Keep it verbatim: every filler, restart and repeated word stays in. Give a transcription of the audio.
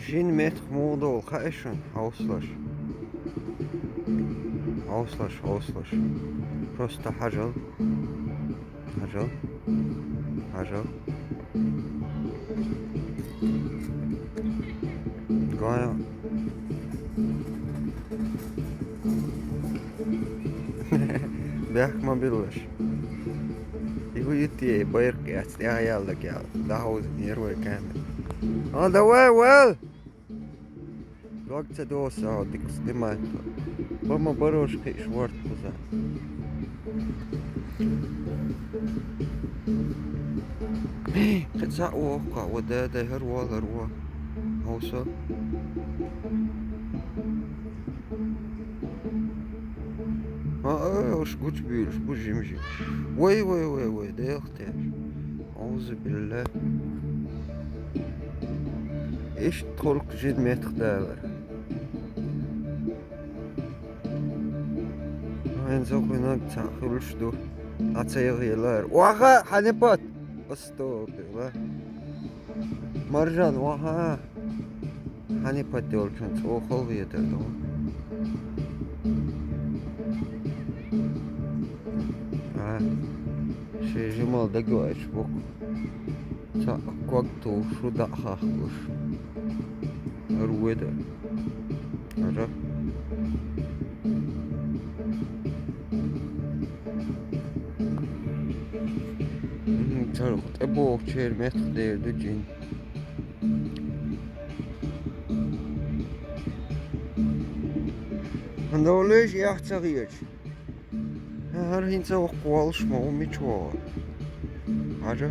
Жин меттах муха долу хаьа шуна, хьовсалаш. Хьовсалаш, хьовсалаш. Просто хьажал. Хьажал. Хьажал. Гой. Бехк ма биллаш. И хӀу итт е байракх яц, тӀаьхьа яьлла дагаяьлла. ДӀахьовзинера вай камера. А, давай, вал! Дог ца доса, а, дика снимать. Ба ма барош кхиъш ворта кхуза. Кхин цхьаъ воккха, ва да, да, хӀара во, хӀара во. Хьовса. А, а, уьш гучубуьйлуш бу жим-жим. Вай, вай, вай, вай, Делах теш. Аузу билла. Иштта тхулг жин меттах далар. Хьайн зовхинаг цхьаъ хуьлуш ду. Ӏа ца яхъелара. Ваха, хьанипат! Астагфирулла. Маржан, ваха! Хьанипат йолчун цӀохал ведар ду. А, ши жимал дагаваьлча бу-кх. Цхьаъ ког товш ву, дӀа а хахкуш. ХӀара ву дар. ХӀара. Мгм, цара тӀебогӀучеран меттах дер ду жин. Хьан довлеш яхь ца хеташ? ХӀара хӀинца воккха воллуш ма ву, мича вогӀу? Хьажа?